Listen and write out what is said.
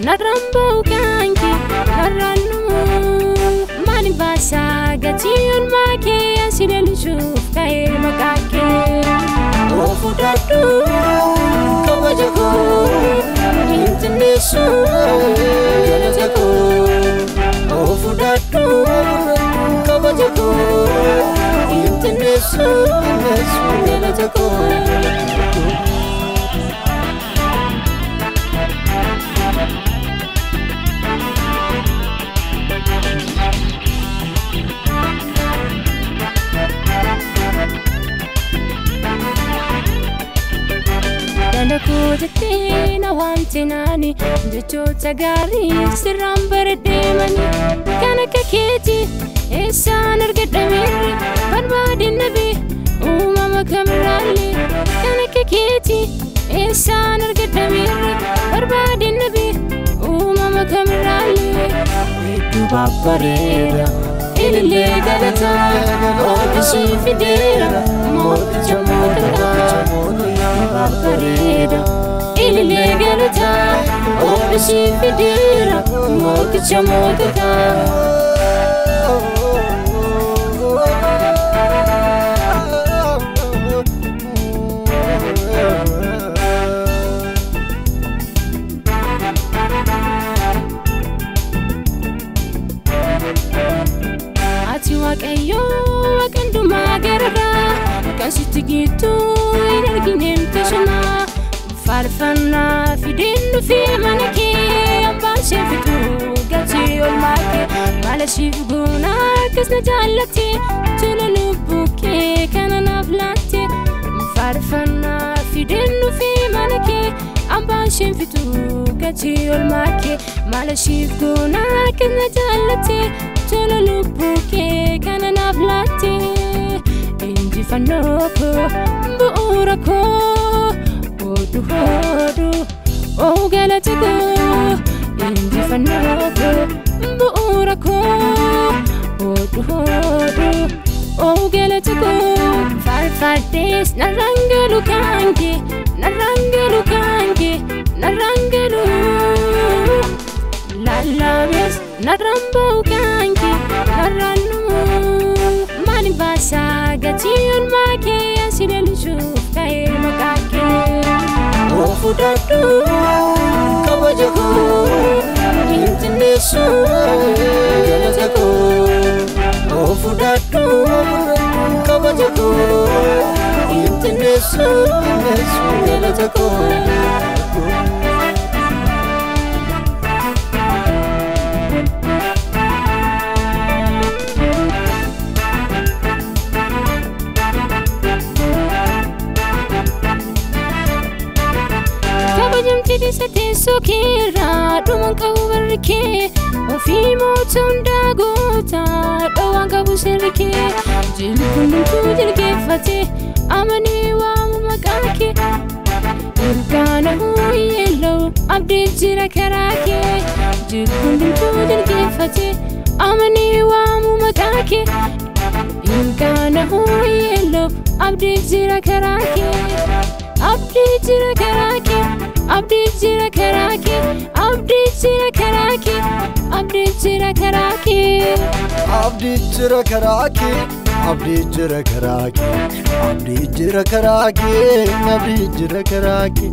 Narraan ba'u kan kee narraan dhumuu maali baasaa gatii olmaa kee asi leellisuuf ka'ee maqaa kee. Fudhadhu kabaja koo hin xinneessu galata koo. Fudhadhu kabaja koo hin xinneessu galata koo. Dhala jettee na waamte naani jechoota gaarii sirraan baradheemani kan akka keetii eessaan argadhameerre barbaadeen dhabee uumama kamirraallee kan akka keetii eessaan argadhameerre barbaadeen dhabee uumama kamirraallee. Hedduu babbareeda ilillee galataa oomishii fideera mooticha moototaa. Babbareeda ilillee galataa oomishii fideera mooticha moototaa. Ati Waaqayyoo waaqa hundumaa gararraa kan sitti giituu hin argineem tasuma faarfannaa fideen dhufee mana kee abbaan ishee fituu gatii olmaa kee maala ishiif goona akkas na jaallatte tola lubbuu kee kana naaf laatte faarfannaa fideen dhufee mana kee abbaan ishee fituu gatii olmaa kee maala ishiif goona akkas na jaallatte tola lubbuu kee kana naaf laatte. Injifannoo koo bu'uura koo hodhu hodhu oo galata koo. Injifannoo koo bu'uura koo hodhu hodhu oo galata koo. Faarfadhees narraan galu kan kee narraan galu kan kee narraan galu. Lallaabees narraan ba'u kan kee narraan dhumuu maali baasaa gatii olmaa kee asi leellisuuf ka'ee maqaa kee. Fudhadhu kabaja koo hin xinneessu galata koo. Fudhadhu kabaja koo hin xinneessu galata koo. Kabajamtee teessa teessoo keerraa dhumaan qabu barri kee ofii moota hundaa goota dhowwaan qabu seerri kee jilli hundumtuu jilgeeffate amanee waamu maqaa kee Urgaana yeelloo abdii jira karaa kee jilli hundumtuu jilgeeffate amanee waamu maqaa kee Urgaana yeelloo abdii jira karaa kee abdii jira karaa kee abdii jira karaa kee abdii jira karaa kee abdii jira karaa kee. Abdii jira karaa kee abdii jira karaa kee abdii jira karaa kee abdii jira karaa kee